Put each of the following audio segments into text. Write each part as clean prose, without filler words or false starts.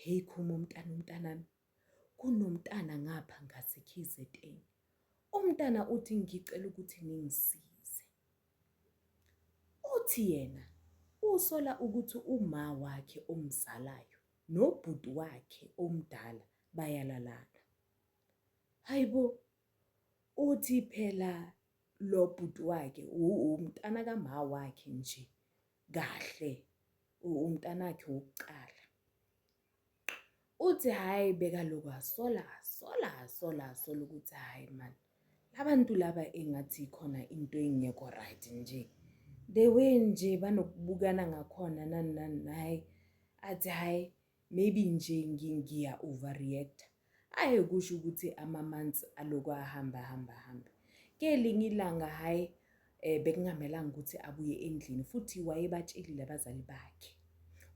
Hey Khumo mntana umntanami, kunomntana ngapha ngase-KZN. Umntana uthi ngicela ukuthi ningisize. Uthi yena usola ukuthi uma wakhe omzalayo nobhuti wakhe omdala bayalalana. Hayibo, uthi phela lo bhuti wakhe umntana kama wakhe nje kahle umntanakhe wokuqala. Uthi hhayi bekalokhu asola asola asola asola ukuthi hhayi mani labantu laba engathi khona into engekho right nje. The way nje banokubukana ngakhona nani nani hhayi athi hhayi maybe nje ngiya-overreact-a. Aye kusho ukuthi ama-months aloku ahamba hamba hamba. Kelinye ilanga hhayi bekungamelanga ukuthi abuye endlini futhi wayebatshelile abazali bakhe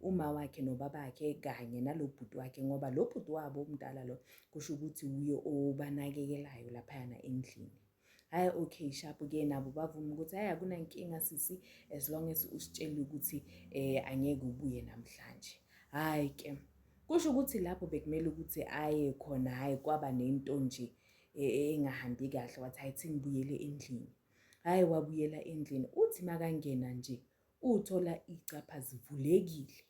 uma wakhe nobabakhe kanye nalo bhuti wakhe ngoba lo bhuti wabo omdala lo kusho ukuthi wuye obanakekelayo laphayana endlini. Hhayi okay sharp ke nabo bavuma ukuthi hhayi akunankinga sisi as long as usitshele ukuthi angeke ubuye namhlanje. Hhayi ke kusho ukuthi lapho bekumele ukuthi aye khona hhayi kwaba nento nje engahambi kahle wathi hhayi thi ngibuyele endlini. Hhayi wabuyela endlini uthi makangena nje uthola iy'capha zivulekile.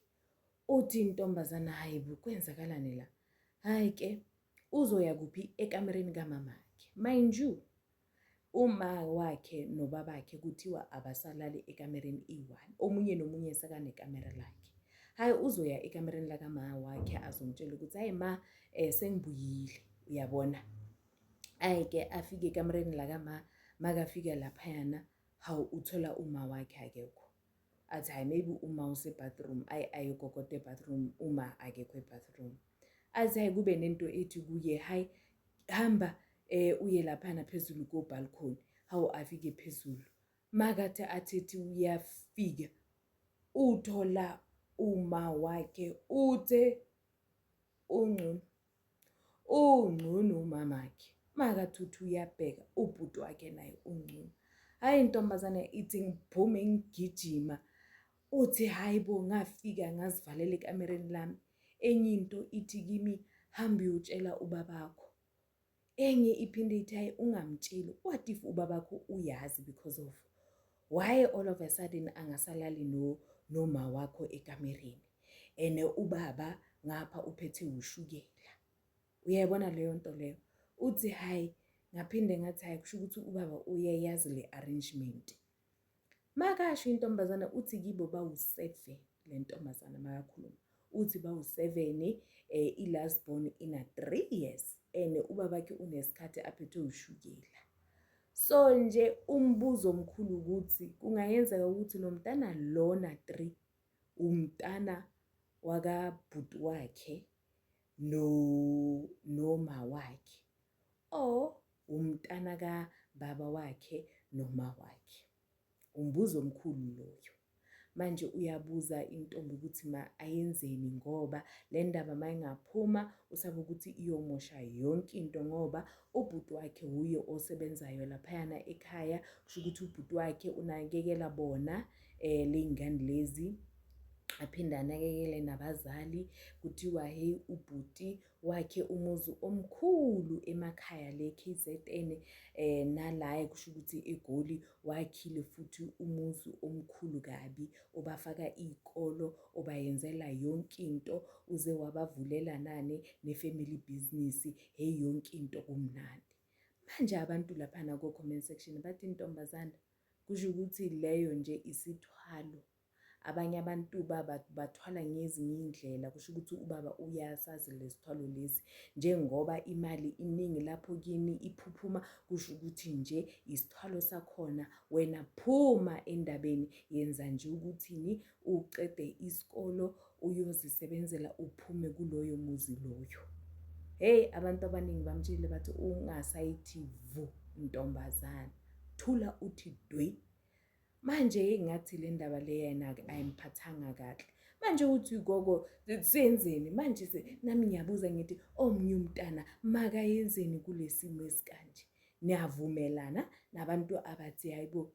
Uthi intombazana hhayi bo kwenzakalani la? Hhayi ke uzoya kuphi ekamereni kamamakhe. Mind you, uma wakhe nobabakhe kuthiwa abasalali ekamereni iyi-one, omunye nomunye sekanekamera lakhe. Hhayi uzoya ekamereni lakama wakhe azomtshela ukuthi hhayi ma sengibuyile uyabona. Hhayi-ke afike ekamereni lakama, makafika laphayana hawu uthola uma wakhe akekho. Athi hhayi maybe uma use-bathroom, ayi ayogogoda e-bathroom uma akekho e-bathroom. Athi hhayi kube nento ethi kuye hhayi hamba uye laphana phezulu ko-balcony. Hawu afike phezulu, makathi athethi uyafika uthola uma wakhe uthe ungcono ungcono umamakhe. Makathi uthi uyabheka ubhuti wakhe naye ungcono. Hhayi intombazane ithi ngiphume ngigijima. Uthi hhayi bo ngafika ngazivalela ekamereni lami. Enye into ithi kimi hamba uyotshela ubabakho. Enye iphinde ithi hhayi ungamtsheli. What if ubabakho uyazi because of why all of a sudden angasalali no noma wakho ekamereni and ubaba ngapha uphethe ushukela. Uyayibona leyo nto leyo? Uthi hhayi ngaphinde ngathi hhayi kusho ukuthi ubaba uyayazi le arrangement. Makasho intombazana uthi kibo bawu-seven le ntombazana makakhuluma uthi bawu-seven i-last born ina-3 years and ubabakhe unesikhathi aphethwe ushukela. So nje umbuzo omkhulu ukuthi kungayenzeka ukuthi lo mntana lona 3 umntana wakabhuti wakhe no noma wakhe or umntana kababa wakhe noma wakhe. Umbuzo omkhulu loyo. Manje uyabuza intombi ukuthi ma ayenzeni ngoba le ndaba mayingaphuma usaba ukuthi iyomosha yonke into ngoba ubhuti wakhe wuye osebenzayo laphayana ekhaya. Kusho ukuthi ubhuti wakhe unakekela bona ley'ngane lezi aphinde anakekele nabazali. Kuthiwa hheyi ubhuti wakhe umuzi omkhulu emakhaya le KZN nala kusho ukuthi eGoli wakhile futhi umuzi omkhulu kabi obafaka iy'kolo obayenzela yonke into uze wabavulela nani ne-family business hheyi yonke into kumnandi. Manje abantu laphana ko-comment section bathi ntombazana kusho ukuthi leyo nje isithwalo. Abanye abantu bathwala ngezinye iy'ndlela kusho ukuthi ubaba uyasazi lesithwalo lesi njengoba imali iningi lapho kini iphuphuma kusho ukuthi nje isithwalo sakhona wena phuma endabeni yenza nje ukuthini uqede isikolo uyozisebenzela uphume kuloyo muzi loyo. Hheyi abantu abaningi bamtshelile bathi ungasayithi vu ntombazana thula uthi dwi. Manje ngathi le ndaba le yena-ke ayimphathanga kahle. Manje uthi gogo senzeni manje nami ngiyabuza ngithi omunye umntana makayenzeni kule simo esikanje? Niyavumelana nabantu abathi hayi bo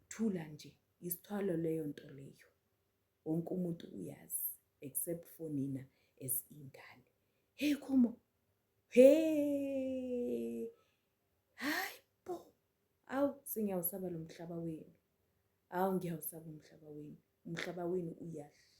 thula nje isithwalo leyo nto leyo. Wonke umuntu uyazi except for nina as ingane. Hey Khumo, hey, hayi bo, awu sengiyawusaba lo mhlaba wenu, awu ngiyawusaba umhlaba wenu, umhlaba wenu uyahlupha.